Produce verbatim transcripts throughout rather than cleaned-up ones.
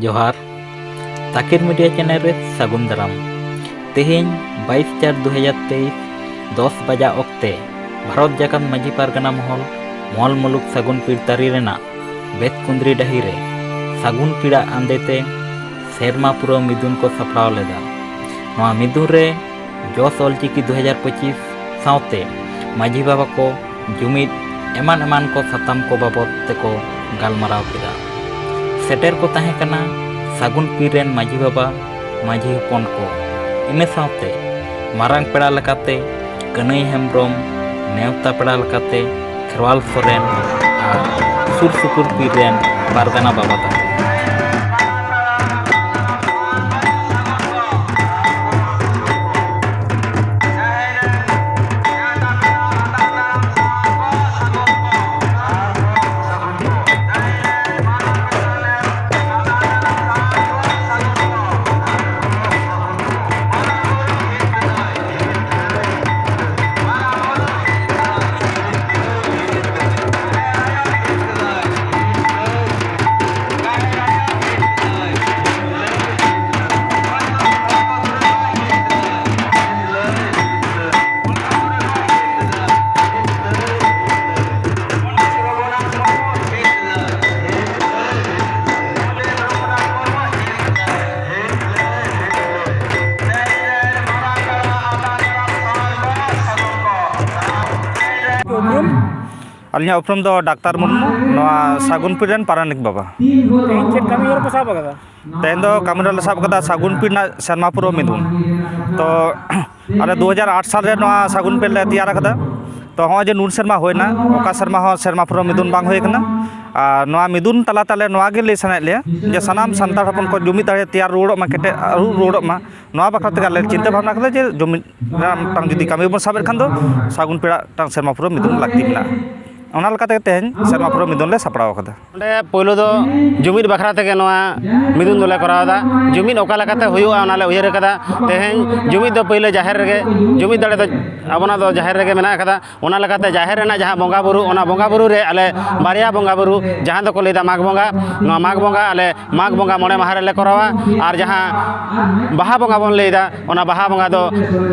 ᱡᱚᱦᱟᱨ᱾ ᱛᱟᱠᱤᱨ media channel ᱨᱮ ᱥᱟᱹᱜᱩᱱ ᱫᱟᱨᱟᱢ᱾ ᱛᱮᱦᱮᱧ ᱵᱟᱭᱤᱥ ᱪᱟᱨ ᱫᱩ ᱦᱟᱡᱟᱨ ᱛᱮᱭᱤᱥ, ᱫᱚᱥ ᱵᱟᱡᱟ ᱚᱠᱛᱮ ᱵᱷᱟᱨᱚᱛ ᱡᱟᱠᱟᱛ ᱢᱟᱹᱡᱷᱤ ᱯᱟᱨᱜᱟᱱᱟ ᱢᱚᱦᱚᱞ, ᱢᱚᱦᱚᱞ ᱢᱩᱞᱩᱠ ᱥᱟᱹᱜᱩᱱ ᱯᱤᱲ ᱛᱟᱹᱨᱤ ᱨᱮᱱᱟᱜ ᱵᱮᱛᱠᱩᱸᱫᱽᱨᱤ ᱰᱟᱹᱦᱤ ᱨᱮ ᱥᱟᱹᱜᱩᱱ ᱯᱤᱲᱟᱜ ᱟᱸᱫᱮ ᱛᱮ ᱥᱮᱨᱢᱟ ᱯᱩᱨᱟᱹᱣ ᱢᱤᱫᱩᱱ ᱠᱚ ᱥᱟᱯᱲᱟᱣ ᱞᱮᱫᱟ᱾ ᱱᱚᱣᱟ ᱢᱤᱫᱩᱱ ᱨᱮ ᱡᱚᱥ ᱚᱞᱪᱤᱠᱤ ᱫᱩ ᱦᱟᱡᱟᱨ ᱯᱚᱸᱪᱤᱥ ᱥᱟᱶᱛᱮ ᱢᱟᱹᱡᱷᱤ ᱵᱟᱵᱟ ᱠᱚ ᱡᱩᱢᱤᱫ ᱮᱢᱟᱱ ᱮᱢᱟᱱ ᱠᱚ ᱥᱟᱛᱟᱢ ᱠᱚ ᱵᱟᱵᱚᱫ ᱛᱮᱠᱚ ᱜᱟᱞᱢᱟᱨᱟᱣ ᱠᱮᱫᱟ᱾ ᱥᱮᱴᱮᱨ ᱠᱚ ᱛᱟᱦᱮᱸ ᱠᱟᱱᱟ ᱥᱟᱹᱜᱩᱱ ᱯᱤᱲ ᱨᱮᱱ ᱢᱟᱹᱡᱷᱤ ᱵᱟᱵᱟ, ᱢᱟᱹᱡᱷᱤ ᱦᱚᱯᱚᱱ ᱠᱚ, ᱤᱱᱟᱹ ᱥᱟᱶᱛᱮ ᱢᱟᱨᱟᱝ ᱯᱮᱲᱟ ᱞᱮᱠᱟᱛᱮ ᱠᱟᱹᱱᱟᱹᱭ ᱦᱮᱢᱵᱽᱨᱚᱢ, ᱱᱮᱣᱛᱟ ᱯᱮᱲᱟ ᱞᱮᱠᱟᱛᱮ ᱠᱷᱮᱨᱣᱟᱞ ᱥᱚᱨᱮᱱ ᱟᱨ ᱥᱩᱨ ᱥᱩᱯᱩᱨ ᱯᱤᱲ ᱨᱮᱱ ᱯᱟᱨᱜᱟᱱᱟ ᱵᱟᱵᱟ ᱛᱟᱠᱚ᱾ ᱩᱯᱨᱩᱢ? ᱟᱹᱞᱤᱧᱟᱜ ᱩᱯᱨᱩᱢ ᱫᱚ ᱰᱟᱠᱛᱟᱨ ᱢᱩᱨᱢᱩ, ᱱᱚᱣᱟ ᱥᱟᱹᱜᱩᱱ ᱯᱤᱲ ᱨᱮᱱ ᱯᱟᱨᱟᱱᱤᱠ ᱵᱟᱵᱟ᱾ ᱛᱮᱦᱮᱧ ᱪᱮᱫ ᱠᱟᱹᱢᱤ ᱦᱚᱨᱟ ᱯᱮ ᱥᱟᱵ ᱟᱠᱟᱫᱟ? ᱛᱮᱦᱮᱧ ᱫᱚ ᱠᱟᱹᱢᱤ ᱦᱚᱨᱟ ᱞᱮ ᱥᱟᱵ ᱟᱠᱟᱫᱟ ᱥᱟᱹᱜᱩᱱ ᱯᱤᱲ ᱨᱮᱱᱟᱜ ᱥᱮᱨᱢᱟ ᱯᱩᱨᱟᱹᱣ ᱢᱤᱫᱩᱱ᱾ ᱛᱚ, ᱟᱞᱮ ᱫᱩ ᱦᱟᱡᱟᱨ ᱟᱴ ᱥᱟᱞ ᱨᱮ ᱱᱚᱣᱟ ᱥᱟᱹᱜᱩᱱ ᱯᱤᱲ ᱞᱮ ᱛᱮᱭᱟᱨ ᱟᱠᱟᱫᱟ᱾ ᱛᱚ, ᱦᱚᱸᱜᱼᱚᱭ ᱡᱮ ᱱᱩᱱ ᱥᱮᱨᱢᱟ ᱦᱩᱭᱱᱟ, ᱚᱠᱟ ᱥᱮᱨᱢᱟ ᱦᱚᱸ ᱥᱮᱨᱢᱟ ᱯᱩᱨᱟᱹᱣ ᱢᱤᱫᱩᱱ ᱵᱟᱝ ᱦᱩᱭ ᱟᱠᱟᱱᱟ᱾ ᱟᱨ ᱱᱚᱣᱟ ᱢᱤᱫᱩᱱ ᱛᱟᱞᱟ ᱛᱮ ᱟᱞᱮ ᱱᱚᱣᱟ ᱜᱮ ᱞᱟᱹᱭ ᱥᱟᱱᱟᱭᱮᱫ ᱞᱮᱭᱟ ᱡᱮ ᱥᱟᱱᱟᱢ ᱥᱟᱱᱛᱟᱲ ᱦᱚᱯᱚᱱ ᱠᱚ ᱡᱩᱢᱤᱫ ᱫᱟᱲᱮ ᱛᱮᱭᱟᱨ ᱨᱩᱣᱟᱹᱲᱚᱜ ᱢᱟ, ᱠᱮᱴᱮᱡ ᱟᱹᱨᱩ ᱨᱩᱣᱟᱹᱲᱚᱜ ᱢᱟ᱾ ᱱᱚᱣᱟ ᱵᱟᱠᱷᱨᱟ ᱛᱮᱜᱮ ᱟᱞᱮ ᱪᱤᱱᱛᱟᱹ ᱵᱷᱟᱵᱽᱱᱟ ᱠᱟᱫᱟ ᱡᱮ ᱡᱩᱢᱤᱫ ᱨᱮᱱᱟᱜ ᱢᱤᱫᱴᱟᱝ ᱡᱩᱫᱤ ᱠᱟᱹᱢᱤ ᱵᱚᱱ ᱥᱟᱵᱮᱫ ᱠᱷᱟᱱ ᱫᱚ ᱥᱟᱹᱜᱩᱱ ᱯᱤᱲ ᱨᱮᱱᱟᱜ ᱢᱤᱫᱴᱟᱝ ᱥᱮᱨᱢᱟ ᱯᱩᱨᱟᱹᱣ ᱢᱤᱫᱩᱱ ᱞᱟᱹᱠᱛᱤ ᱢᱮᱱᱟᱜᱼᱟ᱾ ᱚᱱᱟ ᱞᱮᱠᱟᱛᱮ ᱛᱮᱦᱮᱧ ᱥᱮᱨᱢᱟ ᱯᱩᱨᱟᱹᱣ ᱢᱤᱫᱩᱱ ᱞᱮ ᱥᱟᱯᱲᱟᱣ ᱟᱠᱟᱫᱟ᱾ ᱱᱚᱰᱮ ᱯᱳᱭᱞᱳ ᱫᱚ ᱡᱩᱢᱤᱫ ᱵᱟᱠᱷᱨᱟ ᱛᱮᱜᱮ ᱱᱚᱣᱟ ᱢᱤᱫᱩᱱ ᱫᱚᱞᱮ ᱠᱚᱨᱟᱣ ᱮᱫᱟ᱾ ᱡᱩᱢᱤᱫ ᱚᱠᱟ ᱞᱮᱠᱟᱛᱮ ᱦᱩᱭᱩᱜᱼᱟ, ᱚᱱᱟ ᱞᱮ ᱩᱭᱦᱟᱹᱨ ᱟᱠᱟᱫᱟ᱾ ᱛᱮᱦᱮᱧ ᱡᱩᱢᱤᱫ ᱫᱚ ᱯᱳᱭᱞᱳ ᱡᱟᱦᱮᱨ ᱨᱮᱜᱮ, ᱡᱩᱢᱤᱫ ᱫᱟᱲᱮ ᱫᱚ ᱟᱵᱚᱱᱟᱜ ᱫᱚ ᱡᱟᱦᱮᱨ ᱨᱮᱜᱮ ᱢᱮᱱᱟᱜ ᱟᱠᱟᱫᱟ᱾ ᱚᱱᱟ ᱞᱮᱠᱟᱛᱮ ᱡᱟᱦᱮᱨ ᱨᱮᱱᱟᱜ ᱡᱟᱦᱟᱸ ᱵᱚᱸᱜᱟ ᱵᱩᱨᱩ, ᱚᱱᱟ ᱵᱚᱸᱜᱟ ᱵᱩᱨᱩ ᱨᱮ ᱟᱞᱮ ᱵᱟᱨᱭᱟ ᱵᱚᱸᱜᱟ ᱵᱩᱨᱩ, ᱡᱟᱦᱟᱸ ᱫᱚᱠᱚ ᱞᱟᱹᱭᱫᱟ ᱢᱟᱜᱽ ᱵᱚᱸᱜᱟ, ᱱᱚᱣᱟ ᱢᱟᱜᱽ ᱵᱚᱸᱜᱟ ᱟᱞᱮ ᱢᱟᱜᱽ ᱵᱚᱸᱜᱟ ᱢᱚᱬᱮ ᱢᱟᱦᱟ ᱨᱮᱞᱮ ᱠᱚᱨᱟᱣᱟ᱾ ᱟᱨ ᱡᱟᱦᱟᱸ ᱵᱟᱦᱟ ᱵᱚᱸᱜᱟ ᱵᱚᱱ ᱞᱟᱹᱭᱫᱟ, ᱚᱱᱟ ᱵᱟᱦᱟ ᱵᱚᱸᱜᱟ ᱫᱚ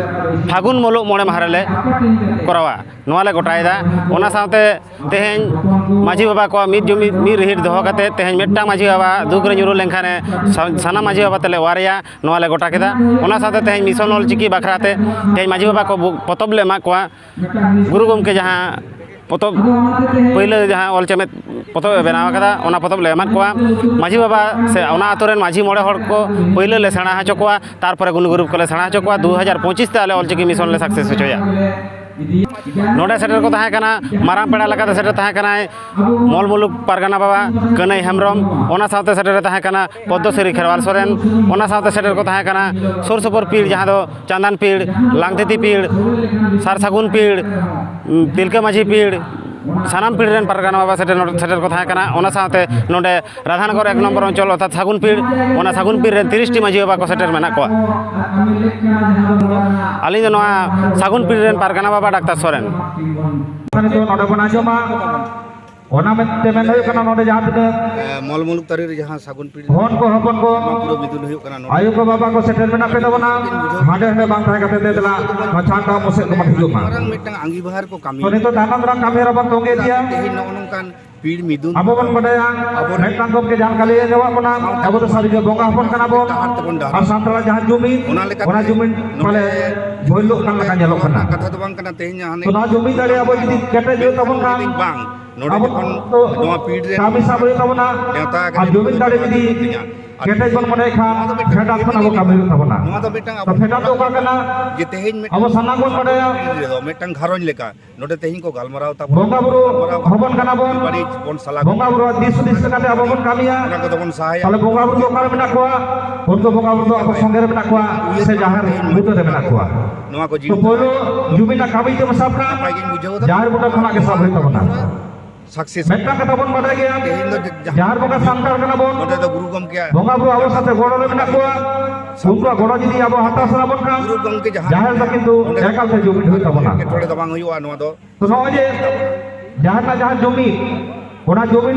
ᱯᱷᱟᱹᱜᱩᱱ ᱢᱩᱞᱩᱜ ᱢᱚᱬᱮ ᱢᱟᱦᱟ ᱨᱮᱞᱮ ᱠᱚᱨᱟᱣᱟ᱾ ᱱᱚᱣᱟ ᱞᱮ ᱜᱚᱴᱟᱭᱮᱫᱟ᱾ ᱚᱱᱟ ᱥᱟᱶᱛᱮ ᱛᱮᱦᱮᱧ ᱢᱟᱹᱡᱷᱤ ᱵᱟᱵᱟ ᱠᱚᱣᱟᱜ ᱢᱤᱫ ᱡᱩᱢᱤᱫ, ᱢᱤᱫ ᱨᱤᱦᱤᱴ ᱫᱚᱦᱚ ᱠᱟᱛᱮ, ᱛᱮᱦᱮᱧ ᱢᱤᱫᱴᱟᱝ ᱢᱟᱹᱡᱷᱤ ᱵᱟᱵᱟ ᱫᱩᱠ ᱨᱮ ᱧᱩᱨᱩ ᱞᱮᱱᱠᱷᱟᱱᱮ ᱥᱟ-, ᱥᱟᱱᱟᱢ ᱢᱟᱹᱡᱷᱤ ᱵᱟᱵᱟ ᱛᱮᱞᱮ ᱚᱣᱟᱨᱮᱭᱟ, ᱱᱚᱣᱟ ᱞᱮ ᱜᱚᱴᱟ ᱠᱮᱫᱟ᱾ ᱚᱱᱟ ᱥᱟᱶᱛᱮ ᱛᱮᱦᱮᱧ ᱢᱤᱥᱚᱱ ᱚᱞ ᱪᱤᱠᱤ ᱵᱟᱠᱷᱨᱟ ᱛᱮ ᱛᱮᱦᱮᱧ ᱢᱟᱹᱡᱷᱤ ᱵᱟᱵᱟ ᱠᱚ ᱵᱩ-, ᱯᱚᱛᱚᱵ ᱞᱮ ᱮᱢᱟᱜ ᱠᱚᱣᱟ᱾ ᱜᱩᱨᱩ ᱜᱚᱢᱠᱮ ᱡᱟᱦᱟᱸ ᱯᱚᱛᱚᱵ, ᱯᱳᱭᱞᱳ ᱡᱟᱦᱟᱸ ᱚᱞ ᱪᱮᱢᱮᱫ ᱯᱚᱛᱚᱵ ᱮ ᱵᱮᱱᱟᱣ ᱟᱠᱟᱫᱟ, ᱚᱱᱟ ᱯᱚᱛᱚᱵ ᱞᱮ ᱮᱢᱟᱫ ᱠᱚᱣᱟ᱾ ᱢᱟᱹᱡᱷᱤ ᱵᱟᱵᱟ ᱥᱮ ᱚᱱᱟ ᱟᱛᱳ ᱨᱮᱱ ᱢᱟᱹᱡᱷᱤ ᱢᱚᱬᱮ ᱦᱚᱲ ᱠᱚ ᱯᱳᱭᱞᱳ ᱞᱮ ᱥᱮᱬᱟ ᱦᱚᱪᱚ ᱠᱚᱣᱟ, ᱛᱟᱨᱯᱚᱨᱮ ᱜᱩᱱ ᱜᱩᱨᱩᱯ ᱠᱚᱞᱮ ᱥᱮᱬᱟ ᱦᱚᱪᱚ ᱠᱚᱣᱟ᱾ ᱫᱩ ᱦᱟᱡᱟᱨ ᱯᱚᱸᱪᱤᱥ ᱛᱮ ᱟᱞᱮ ᱚᱞ ᱪᱤᱠᱤ ᱢᱤᱥᱚᱱ ᱞᱮ ᱥᱟᱠᱥᱮᱥ ᱦᱚᱪᱚᱭᱟ᱾ ᱱᱚᱰᱮ ᱥᱮᱴᱮᱨ ᱠᱚ ᱛᱟᱦᱮᱸ ᱠᱟᱱᱟ, ᱢᱟᱨᱟᱝ ᱯᱮᱲᱟ ᱞᱮᱠᱟᱛᱮ ᱥᱮᱴᱮᱨ ᱛᱟᱦᱮᱸ ᱠᱟᱱᱟᱭ ᱢᱚᱞ ᱢᱩᱞᱩᱠ ᱯᱟᱨᱜᱟᱱᱟ ᱵᱟᱵᱟ ᱠᱟᱹᱱᱟᱹᱭ ᱦᱮᱢᱵᱨᱚᱢ, ᱚᱱᱟ ᱥᱟᱶᱛᱮ ᱥᱮᱴᱮᱨ ᱛᱟᱦᱮᱸ ᱠᱟᱱᱟ ᱯᱚᱫᱽᱫᱚᱥᱨᱤ ᱠᱷᱮᱨᱣᱟᱞ ᱥᱚᱨᱮᱱ, ᱚᱱᱟ ᱥᱟᱶᱛᱮ ᱥᱮᱴᱮᱨ ᱠᱚ ᱛᱟᱦᱮᱸ ᱠᱟᱱᱟ ᱥᱩᱨ ᱥᱩᱯᱩᱨ ᱯᱤᱲ, ᱡᱟᱦᱟᱸ ᱫᱚ ᱪᱟᱸᱫᱟᱱ ᱯᱤᱲ, ᱞᱟᱝᱛᱤᱛᱤ ᱯᱤᱲ, ᱥᱟᱨ ᱥᱟᱹᱜᱩᱱ ᱯᱤᱲ, ᱛᱤᱞᱠᱟᱹ ᱢᱟᱹᱡᱷᱤ ᱯᱤᱲ, ᱥᱟᱱᱟᱢ ᱯᱤᱲ ᱨᱮᱱ ᱯᱟᱨᱜᱟᱱᱟ ᱵᱟᱵᱟ ᱥᱮᱴᱮᱨ, ᱥᱮᱴᱮᱨ ᱠᱚ ᱛᱟᱦᱮᱸ ᱠᱟᱱᱟ᱾ ᱚᱱᱟ ᱥᱟᱶᱛᱮ ᱱᱚᱰᱮ ᱨᱟᱫᱷᱟᱱᱜᱚᱨ ᱮᱠ ᱱᱚᱢᱵᱚᱨ ᱚᱧᱪᱚᱞ ᱚᱨᱛᱷᱟᱛ ᱥᱟᱹᱜᱩᱱ ᱯᱤᱲ, ᱚᱱᱟ ᱥᱟᱹᱜᱩᱱ ᱯᱤᱲ ᱨᱮᱱ ᱛᱤᱨᱤᱥ ᱴᱤ ᱢᱟᱹᱡᱷᱤ ᱵᱟᱵᱟ ᱠᱚ ᱥᱮᱴᱮᱨ ᱢᱮᱱᱟᱜ ᱠᱚᱣᱟ᱾ ᱟᱹᱞᱤᱧ ᱫᱚ ᱱᱚᱣᱟ ᱥᱟᱹᱜᱩᱱ ᱯᱤᱲ ᱨᱮᱱ ᱯᱟᱨᱜᱟᱱᱟ ᱵᱟᱵᱟ ᱰᱟᱠᱛᱟᱨ ᱥᱚᱨᱮᱱ᱾ ᱱᱤᱛᱚᱜ ᱱᱚᱰᱮ ᱵᱚᱱ ᱟᱸᱡᱚᱢᱟ, ᱚᱱᱟ ᱢᱮᱱᱛᱮ ᱢᱮᱱ ᱦᱩᱭᱩᱜ ᱠᱟᱱᱟ, ᱱᱚᱰᱮ ᱡᱟᱦᱟᱸ ᱛᱤᱱᱟᱹᱜ ᱮ, ᱢᱚᱞ ᱢᱩᱞᱩᱠ ᱛᱟᱹᱨᱤ ᱨᱮ ᱡᱟᱦᱟᱸ ᱥᱟᱹᱜᱩᱱ ᱯᱤᱲ ᱦᱚᱯᱚᱱ ᱠᱚ, ᱦᱚᱯᱚᱱ ᱠᱚ, ᱱᱚᱣᱟ ᱯᱩᱨᱟᱹ ᱢᱤᱫᱩᱱ ᱦᱩᱭᱩᱜ ᱠᱟᱱᱟ ᱱᱚᱰᱮ᱾ ᱟᱭᱳ ᱠᱚ, ᱵᱟᱵᱟ ᱠᱚ ᱥᱮᱴᱮᱨ ᱢᱮᱱᱟᱜ ᱯᱮ ᱛᱟᱵᱚᱱᱟ᱾ ᱦᱟᱸᱰᱮ ᱦᱟᱸᱰᱮ ᱵᱟᱝ ᱛᱟᱦᱮᱸ ᱠᱟᱛᱮ ᱫᱮᱞᱟ ᱱᱚᱣᱟ ᱪᱷᱟᱢᱰᱟ ᱢᱩᱪᱟᱹᱫ ᱠᱚ ᱢᱟᱴᱷ ᱦᱤᱡᱩᱜ ᱢᱟ᱾ ᱢᱟᱨᱟᱝ ᱢᱤᱫᱴᱟᱝ ᱟᱸᱜᱤᱵᱷᱟᱨ ᱠᱚ ᱠᱟᱹᱢᱤ᱾ ᱛᱚ ᱱᱤᱛᱚᱜ ᱛᱟᱭᱱᱚᱢ ᱫᱟᱨᱟᱢ ᱠᱟᱹᱢᱤ ᱦᱚᱨᱟ ᱵᱚᱱ ᱛᱚᱸᱜᱮ ᱤᱫᱤᱭᱟ᱾ ᱛᱮᱦᱮᱧ ᱱᱚᱜᱼᱚ ᱱᱚᱝᱠᱟᱱ ᱯᱤᱲ ᱢᱤᱫᱩᱱ ᱟᱵᱚ ᱵᱚᱱ ᱵᱟᱰᱟᱭᱟ, ᱟᱵᱚ ᱢᱤᱫᱴᱟᱝ ᱜᱚᱢᱠᱮ ᱡᱟᱦᱟᱸ ᱞᱮᱠᱟ ᱞᱟᱹᱭ ᱟᱸᱡᱚᱢᱟᱜ ᱵᱚᱱᱟ, ᱟᱵᱚ ᱫᱚ ᱥᱟᱹᱨᱤᱜᱮ ᱵᱚᱸᱜᱟ ᱦᱚᱯᱚᱱ ᱠᱟᱱᱟ ᱵᱚᱱ᱾ ᱰᱟᱦᱟᱨ ᱛᱮᱵᱚᱱ ᱰᱟᱦᱟᱨ᱾ ᱟᱨ ᱥᱟᱱᱛᱟᱲᱟᱜ ᱡᱟᱦᱟᱸ ᱡᱩᱢᱤᱫ, ᱚᱱᱟ ᱞᱮᱠᱟᱛᱮ ᱚᱱᱟ ᱡᱩᱢᱤᱫ ᱱᱚᱰᱮ ᱯᱟᱞᱮ ᱵᱷᱩᱞᱚᱜ ᱠᱟᱱ ᱞᱮᱠᱟ ᱧᱮᱞᱚᱜ ᱠᱟᱱᱟ᱾ ᱠᱟᱛᱷᱟ ᱫᱚ ᱵᱟᱝ ᱠᱟᱱᱟ, ᱛᱮᱦᱮᱧ ᱦᱟᱱᱮ ᱛᱚ ᱱᱚᱣᱟ ᱡᱩᱢᱤᱫ ᱫᱟᱲᱮ ᱟᱵᱚ ᱡᱩᱫᱤ ᱠᱮᱴᱮᱡ ᱦᱩᱭᱩᱜ ᱛᱟᱵᱚᱱ ᱠᱷᱟᱱ, ᱵᱟᱝ, ᱱᱚᱰᱮ ᱟᱵᱚ ᱡᱚᱠᱷᱚᱱ ᱛᱚ ᱱᱚᱣᱟ ᱯᱤᱲ ᱨᱮ ᱠᱟᱹᱢᱤ ᱥᱟᱵ ᱦᱩᱭᱩᱜ ᱛᱟᱵᱚᱱᱟ᱾ ᱱᱮᱣᱛᱟ ᱟᱨ ᱠᱟᱛᱮ ᱡᱩᱢᱤᱫ ᱫᱟᱲᱮ ᱡᱩᱫᱤ ᱛᱤᱧᱟ᱾ ᱠᱮᱴᱮᱡ ᱵᱚᱱ ᱢᱚᱱᱮᱭ ᱠᱷᱟᱱ ᱯᱷᱮᱰᱟᱛ ᱠᱷᱚᱱ ᱟᱵᱚ ᱠᱟᱹᱢᱤ ᱦᱩᱭᱩᱜ ᱛᱟᱵᱚᱱᱟ᱾ ᱱᱚᱣᱟ ᱫᱚ ᱢᱤᱫᱴᱟᱝ ᱛᱚ ᱯᱷᱮᱰᱟᱛ ᱫᱚ ᱚᱠᱟ ᱠᱟᱱᱟ? ᱡᱮ ᱛᱮᱦᱮᱧ ᱢᱤᱫᱴᱟᱝ ᱟᱵᱚ ᱥᱟᱱᱟᱢ ᱵᱚᱱ ᱵᱟᱰᱟᱭᱟ᱾ ᱨᱮᱫᱚ ᱢᱤᱫᱴᱟᱝ ᱜᱷᱟᱨᱚᱸᱡᱽ ᱞᱮᱠᱟ ᱱᱚᱰᱮ ᱛᱮᱦᱮᱧ ᱠᱚ ᱜᱟᱞᱢᱟᱨᱟᱣ ᱛᱟᱵᱚᱱᱟ᱾ ᱵᱚᱸᱜᱟ ᱵᱩᱨᱩ ᱜᱟᱞᱢᱟᱨᱟᱣ ᱦᱚᱯᱚᱱ ᱠᱟᱱᱟ ᱵᱚᱱ᱾ ᱵᱟᱹᱲᱤᱡ ᱵᱚᱱ ᱥᱟᱞᱟ ᱵᱚᱸᱜᱟ ᱵᱩᱨᱩᱣᱟᱜ ᱫᱤᱥ ᱦᱩᱫᱤᱥ ᱞᱮᱠᱟᱛᱮ ᱟᱵᱚ ᱵᱚᱱ ᱠᱟᱹᱢᱤᱭᱟ᱾ ᱚᱱᱟ ᱠᱚᱫᱚ ᱵᱚᱱ ᱥᱟᱦᱟᱭᱟ᱾ ᱛᱟᱦᱞᱮ ᱵᱚᱸᱜᱟ ᱵᱩᱨᱩ ᱫᱚ ᱚᱠᱟᱨᱮ ᱢᱮᱱᱟᱜ ᱠᱚᱣᱟ? ᱩᱱᱠᱩ ᱵᱚᱸᱜᱟ ᱵᱩᱨᱩ ᱫᱚ ᱟᱵᱚ ᱥᱚᱸᱜᱮ ᱨᱮ ᱢᱮᱱᱟᱜ ᱠᱚᱣᱟ ᱥᱮ ᱡᱟᱦᱮᱨ ᱵᱩᱴᱟᱹ ᱨᱮ ᱢᱮᱱᱟᱜ ᱠᱚᱣᱟ? ᱱᱚᱣᱟ ᱠᱚ ᱛᱚ ᱡᱤᱱᱤᱥ ᱯᱳᱭᱞᱳ ᱡᱩᱢᱤ ᱨᱮᱱᱟᱜ ᱠᱟᱹᱢᱤ ᱡᱩᱫᱤ ᱵᱚᱱ ᱥᱟᱵ ᱠᱷᱟᱱ ᱱᱟᱯᱟᱭ ᱜᱤᱧ ᱵᱩᱡᱷᱟᱹᱣ ᱮᱫᱟ᱾ ᱡᱟᱦᱮᱨ ᱵᱩᱴᱟᱹ ᱠᱷᱚᱱᱟᱜ ᱜᱮ ᱥᱟᱵ ᱦᱩᱭᱩᱜ ᱛᱟᱵᱚᱱᱟ᱾ ᱥᱟᱠᱥᱮᱥ ᱢᱤᱫᱴᱟᱝ ᱠᱟᱛᱷᱟ ᱵᱚᱱ ᱵᱟᱰᱟᱭ ᱜᱮᱭᱟ, ᱛᱮᱦᱮᱧ ᱫᱚ ᱡᱟ- ᱡᱟᱦᱟᱸ ᱵᱚᱸᱜᱟ ᱥᱟᱱᱛᱟᱲ ᱠᱟᱱᱟ ᱵᱚᱱ, ᱱᱚᱰᱮ ᱫᱚ ᱜᱩᱨᱩ ᱜᱚᱢᱠᱮᱭᱟᱜ ᱵᱚᱸᱜᱟ ᱵᱩᱨᱩ ᱟᱵᱚ ᱥᱟᱛᱮ ᱜᱚᱲᱚ ᱨᱮ ᱢᱮᱱᱟᱜ ᱠᱚᱣᱟ, ᱩᱱᱠᱩᱣᱟᱜ ᱜᱚᱲᱚ ᱡᱩᱫᱤ ᱟᱵᱚ ᱦᱟᱛᱟᱣ ᱥᱟᱱᱟ ᱵᱚᱱ ᱠᱷᱟᱱ, ᱜᱩᱨᱩ ᱜᱚᱢᱠᱮ ᱡᱟᱦᱟᱸ ᱡᱟᱦᱮᱨ ᱫᱚ ᱠᱤᱱᱛᱩ ᱚᱸᱰᱮ ᱮᱠᱟᱞ ᱛᱮ ᱡᱩᱢᱤᱫ ᱦᱩᱭᱩᱜ ᱛᱟᱵᱚᱱᱟ᱾ ᱮᱴᱠᱮᱴᱚᱬᱮ ᱫᱚ ᱵᱟᱝ ᱦᱩᱭᱩᱜᱼᱟ᱾ ᱱᱚᱣᱟ ᱫᱚ ᱛᱚ ᱱᱚᱜᱼᱚᱭ ᱡᱮ ᱡᱟᱦᱮᱨ ᱨᱮᱱᱟᱜ ᱡᱟᱦᱟᱸ ᱡᱩᱢᱤᱫ, ᱚᱱᱟ ᱡᱩᱢᱤᱫ